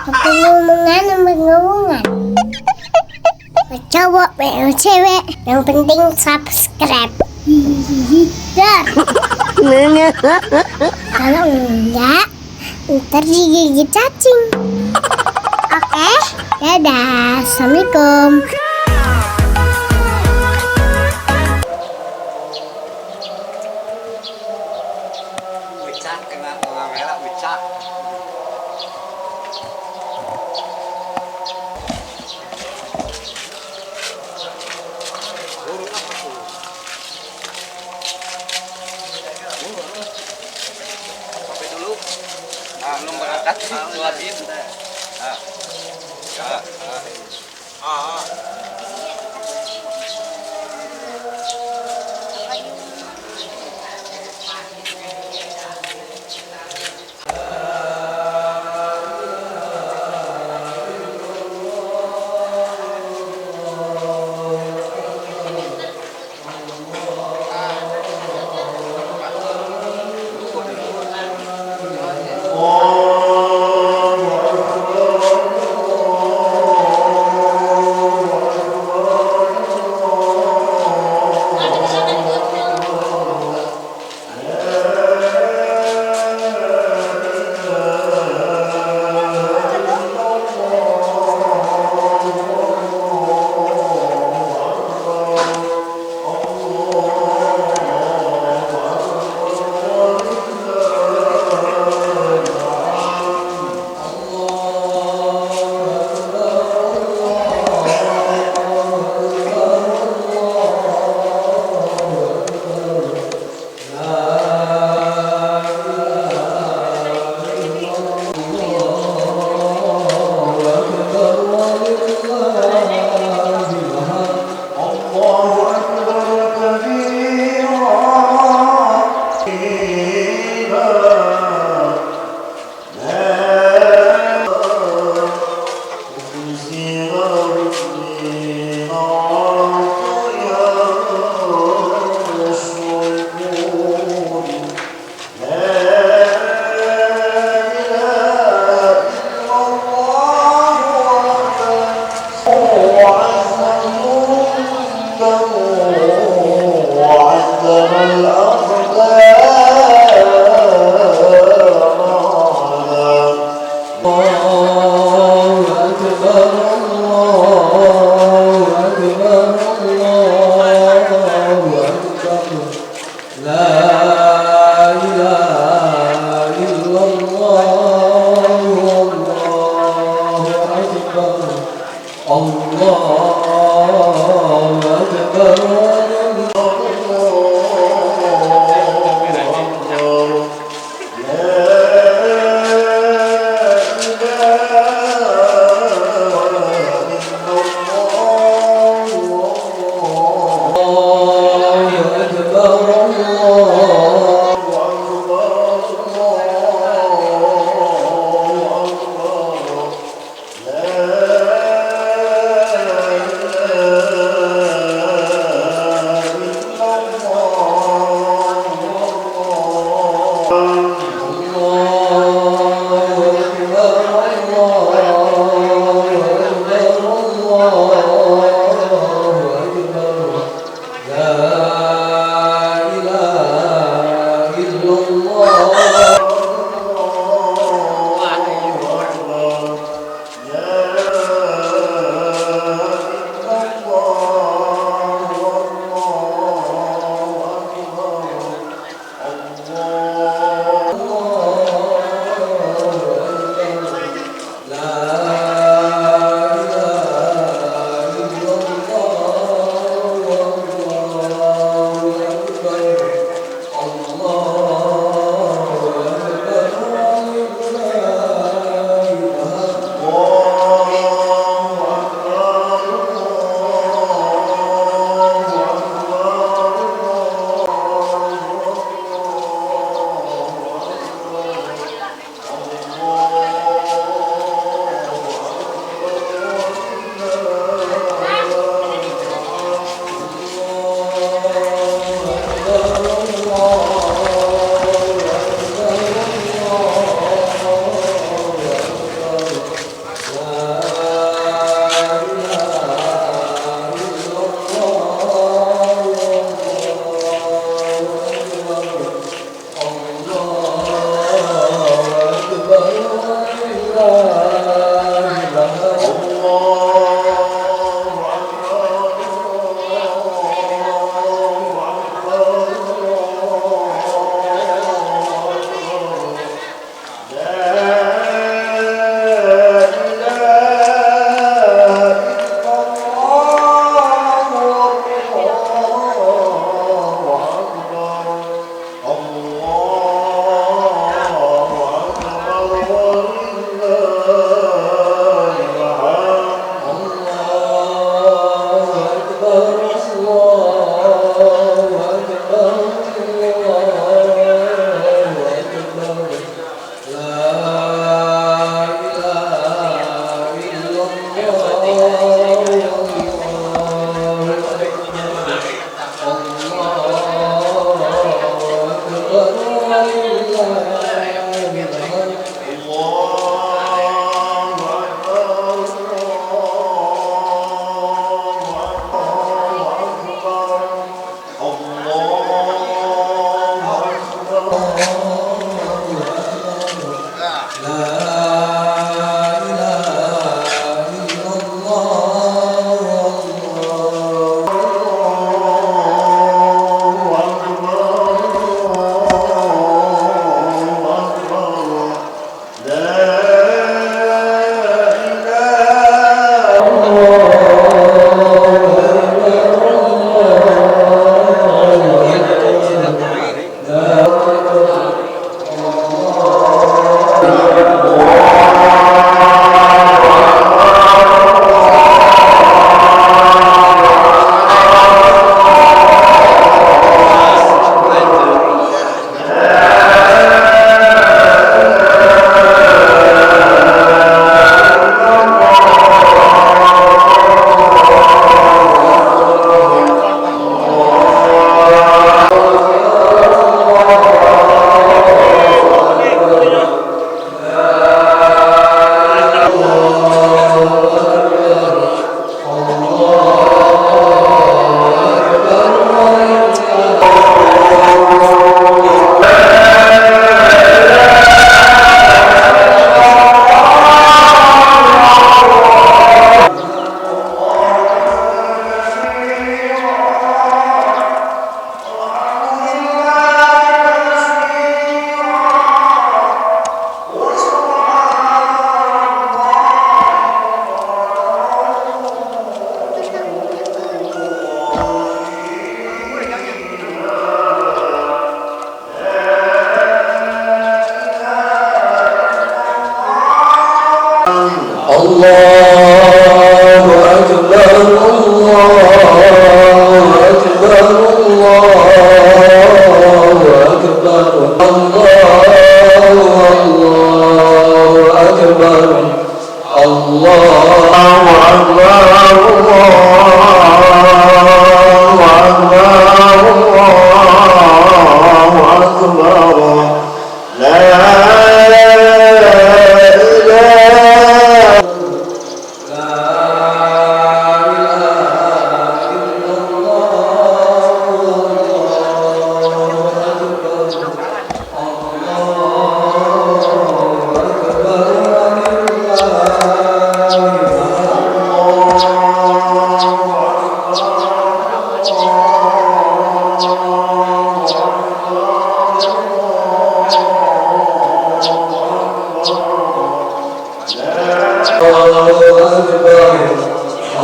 Pengumuman, pengumuman. Cowok, cewek, yang penting subscribe. Dar. Kalau enggak, ntar digigit cacing. Oke, dadah. Assalamualaikum. Wicak kena merah wicak. Sampai dulu. Ah, belum berangkat sholat id. Ah. Ah. Ah. Ah.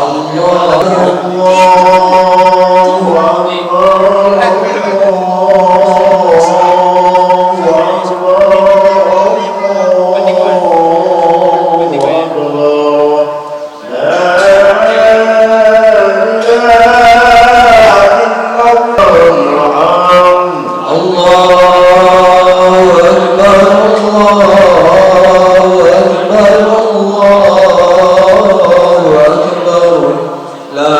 Allahu Akbar, Allahu Akbar, Allahu Akbar. La ilaha illallah. Allahu Akbar, Allahu Akbar, Allahu Akbar. La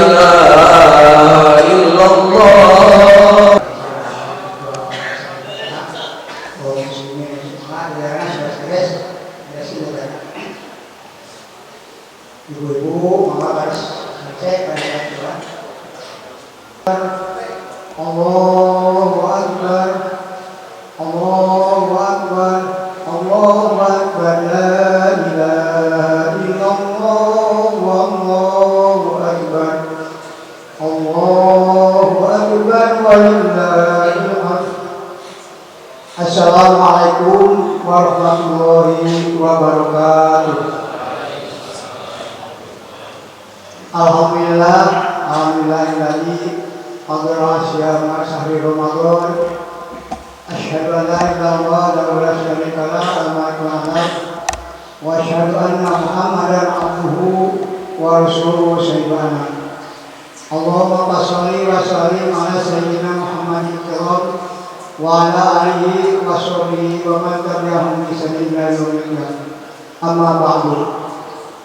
ilaha illallah. Ibu-ibu, mama harus cek pada doa. Allahu Akbar, Allahu Akbar, Allahu Akbar, la ilaha illallah, Allahu Akbar, Allahu Akbar, walillahil hamd. Assalamualaikum warahmatullahi wabarakatuh. Alhamdulillah, alhamdulillahilladzi qadara siyama syahri Ramadan. Asyhadu an la ilaha illallah wa la syarika lah al-malikul a'lam wa asyhadu anna Muhammadan abduhu wa rasuluhu sayyidina. Allahumma shalli wa sallim ala sayyidina Muhammadin kiram wa ala alihi wa sahbihi wa man tabi'ahum bi ihsan ila yaumil qiyamah. Amma ba'du.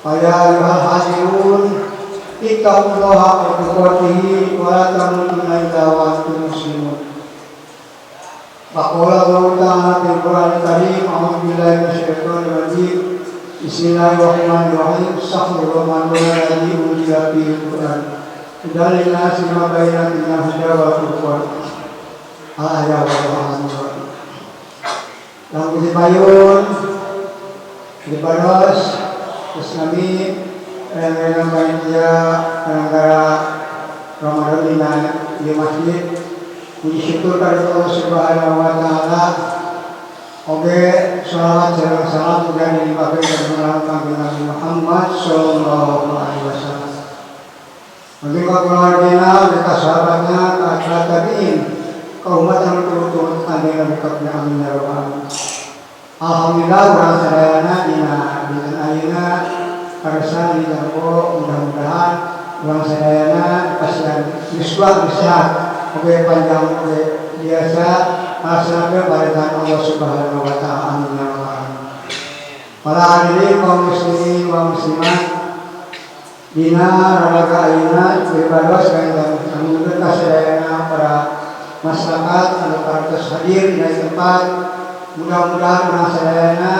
Fa ya ayyuhal hadirun ittaqullaha haqqa tuqatih wa la tamutunna illa wa antum muslimun. Faqala Allahu ta'ala fil Qur'anil Karim, a'udzu billahi minasyaitonir rajim. Bismillahirrahmanirrahim. Syahrul Ramadan alladzi unzila fihi al-Qur'an hudan lin-nasi wa bayyinatin minal huda wal furqan. Al-ayat wa Lang payun diparos terus kami rengrengan panitia penyelenggara Ramadan dina di masjid. Puji syukur kepada Allah Subhanahu wa taala. Oge sholawat sareng salam muga dilimpahkeun ka Kanjeng Nabi Muhammad sallallahu alaihi wasallam. Oge ka keluargana, ka sahabatna, ka tabi'in, ka umat anu turut-turut Kanjeng Nabi kabeh, amin ya rabbal alamin. Alhamdulillah urang sadayana dina dinten ayeuna karsa ditempo, mudah-mudahan urang sadayana pasian yuswa sehat oge panjang oge biasa laksanakeun perintah Allah Subhanahu wa taala, amin ya rabbal alamin. Para hadirin kaum muslimin wa muslimat, dina raraga ayeuna bebas kaitan anu kasadayana para masyarakat anu parantos hadir dina tempat, mudah-mudahan urang sadayana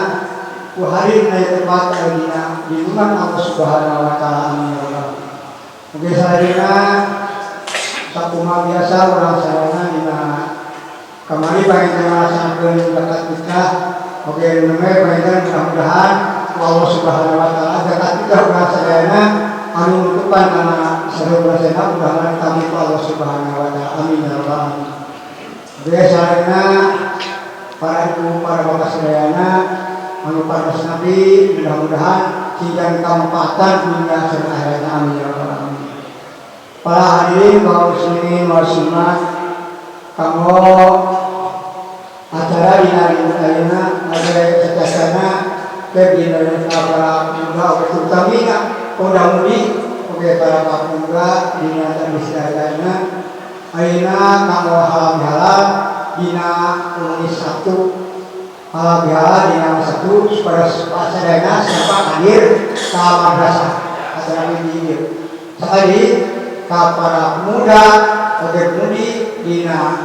ku hadir dina tempat aya dina lindungan Allah Subhanahu wa taala, amin ya rabbal alamin. Oke, sadayana sakumaha biasa urang sadayana dina kamari panginten ngalaksanakeun zakat fitrah. Oke, nembe panginten mudah-mudahan ku Allah Subhanahu wa taala zakat fitrah urang sadayana anu nutupan kana sareng urang sadayana mudah-mudahan kami ku Allah Subhanahu wa taala, amin ya rabbal alamin. Oke, sadayana para ibu, para bapak sadayana anu parantos nabi, mudah-mudahan sidang kaempatan dunia sareng akhiratna, amin ya rabbal alamin. Para hadirin kaum muslimin wa muslimat, kanggo acara dina dinten ayeuna ada secasana ke dina para pemuda oge terutamina pemuda-mudi oge para pemuda dina tadi sadayana ayeuna kanggo halal bihalal dina wengi Sabtu, halal bihalal dina Sabtu supaya sadayana siapa hadir ka madrasah acara ini sekali ka para pemuda oge pemudi dina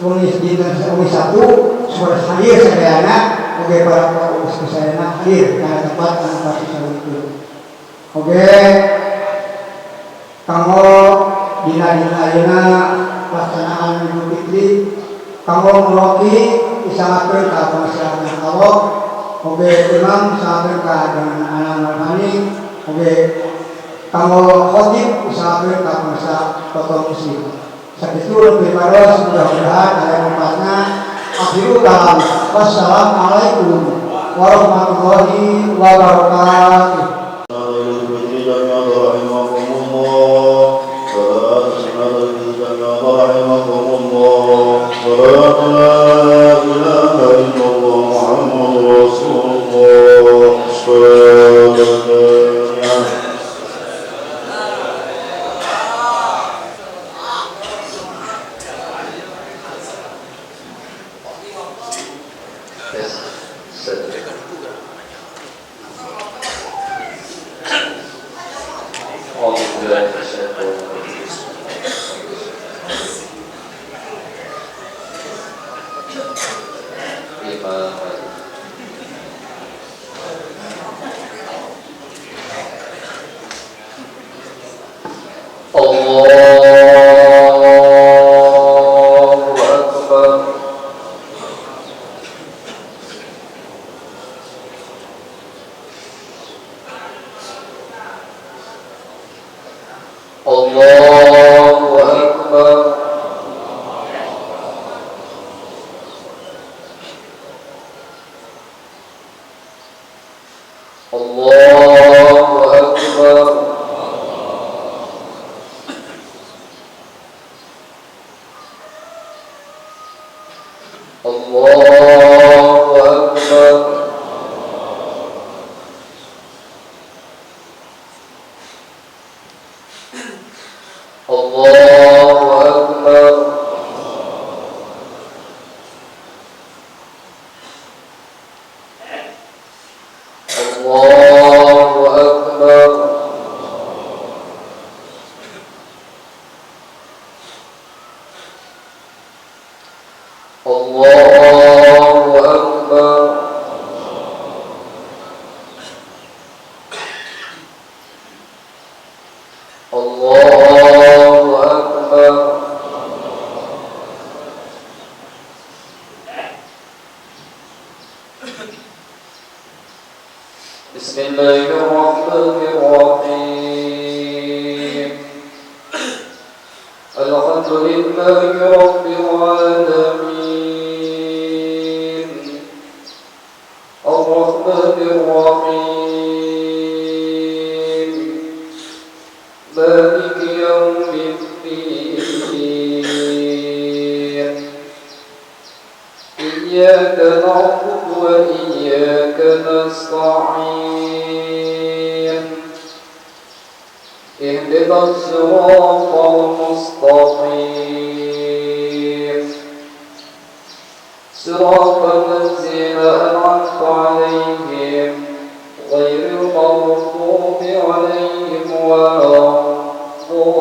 wengi dina wengi Sabtu supaya hadir sadayana oge para pengurus sadayana hadir ka tempat anu pasti itu. Oge kanggo dina dina ayeuna pelaksanaan Idul Fitri kanggo meloki disanggakeun ka pangaksana Allah, oge imam disanggakeun ka dengan anak rohani, oge kanggo khotib disanggakeun ka bangsa tokoh muslim. Sakitu lebih paros, mudah-mudahan aya manfaatna. Akhirul kalam, wassalamualaikum warahmatullahi wabarakatuh. الله أكبر. الله أكبر. الله أكبر. الله أكبر. الله أكبر. بسم الله الرحمن الرحيم. الحمد لله رب العالمين. الرحمن الرحيم. مالك يوم الدين. إياك نعبد وإياك نستعين. اهدنا الصراط المستقيم. صراط الذين أنعمت عليهم غير المغضوب عليهم ولا الضالين.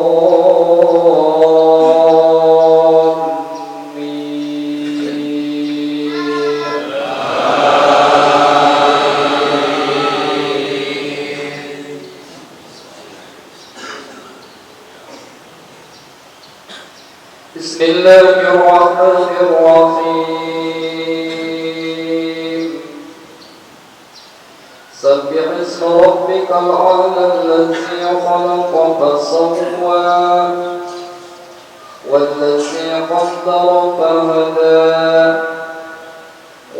بسم الله الرحمن الرحيم. سبح اسم ربك الأعلى الذي خلق فسوى والذي قدر فهدى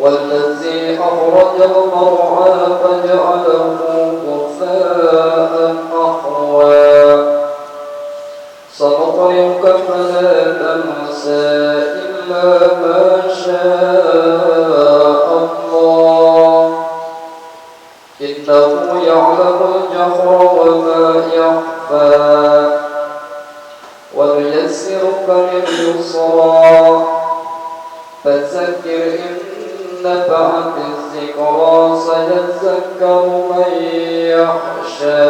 والذي أخرج المرعى فجعله غثاء أحوى. سنقرئك فلا تنسى إلا ما شاء الله إنه يعلم الجهر وما يخفى ونيسرك لليسرى فذكر إن نفعت الذكرى سيذكر من يخشى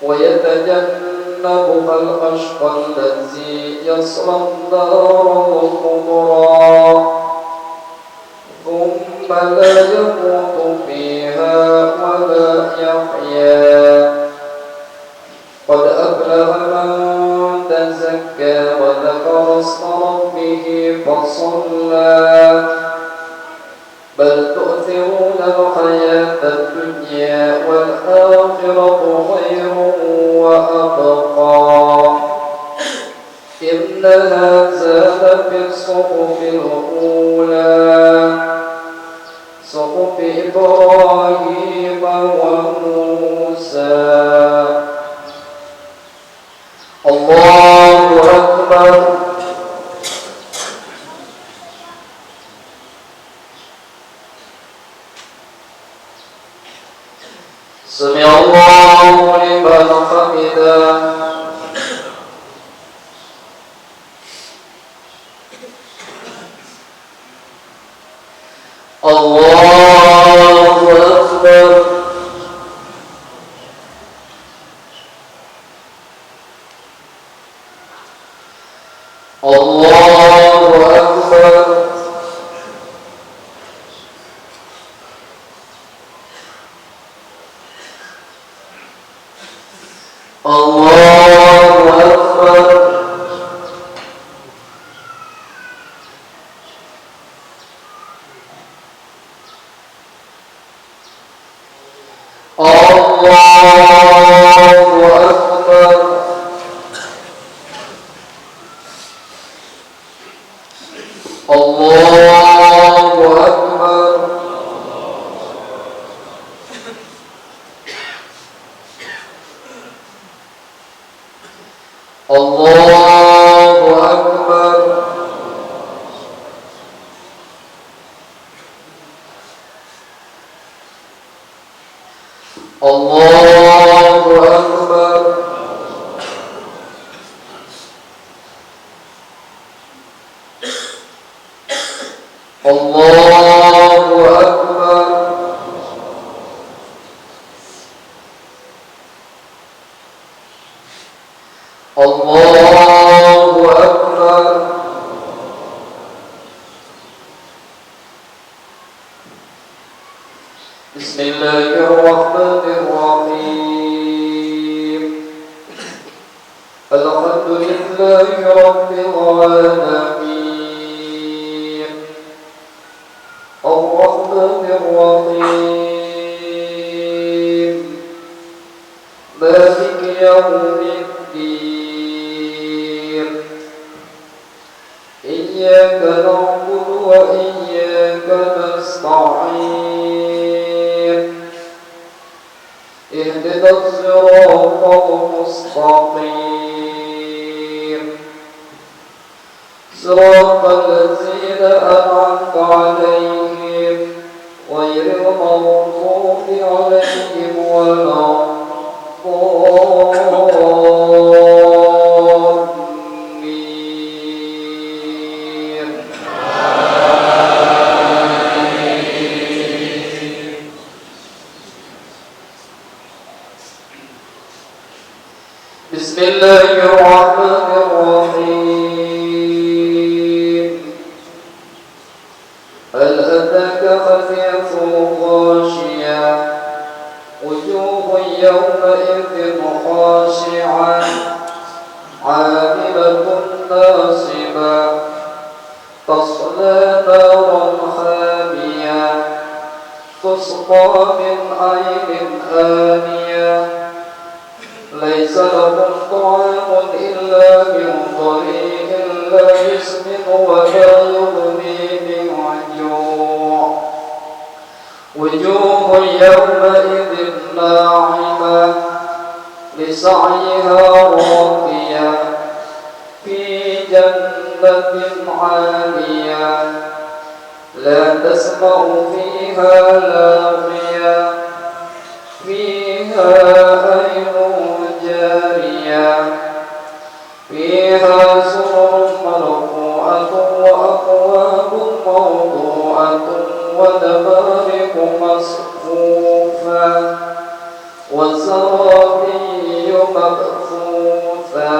ويتجنبها الأشقى الذي يصلى النار الكبرى ثم لا يموت فيها ولا يحيا. قد أفلح من تزكى وذكر اسم ربه فصلى. بل تؤثرون الحياة الدنيا والآخرة خير وأبقى. إن هذا لفي الصحف الأولى صحف إبراهيم وموسى. الله أكبر. سمع الله لمن حمده. الله أكبر. الله أكبر. الله أكبر. الله أكبر. الله أكبر. الله أكبر. الله أكبر. الله أكبر. الله أكبر. بسم الله الرحمن الرحيم. الحمد لله رب العالمين. الرحمن الرحيم. مالك يوم الدين. إياك نعبد وإياك نستعين. اهدنا الصراط المستقيم. صراط الذين أنعمت عليهم غير المغضوب عليهم ولا الضالين. بسم الله الرحمن الرحيم. هل أتاك حديث الغاشية؟ وجوه يومئذ خاشعة عاملة ناصبة تصلى نارا حامية تسقى من عين آنية. ليس لهم طعام إلا من ضريع لا يسمن ولا يغني من جوع. وجوه يومئذ ناعمة لسعيها راضية في جنة عالية لا تسمع فيها لاغية فيها عين جارية فيها سرر مرفوعة وأكواب موضوعة ونمارق مصفوفة وزرابي مبثوثة.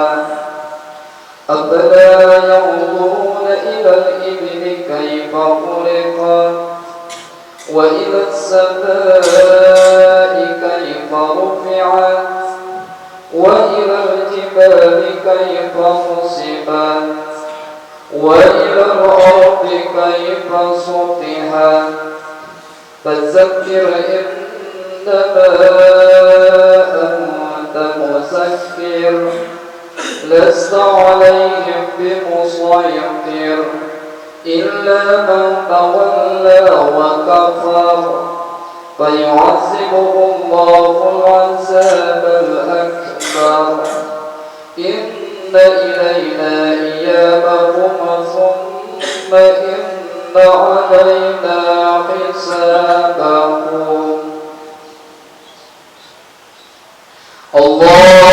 أفلا ينظرون إلى الإبل كيف خلقت وإلى السماء كيف رفعت وإلى الجبال كيف نصبت وإلى الأرض كيف سطحت. فذكر إنما أنت مذكر لست عليهم بمسيطر إلا من تولى وكفر فيعذبه الله العذاب الأكبر. إن إلينا إيابهم ثم إن علينا حسابهم. الله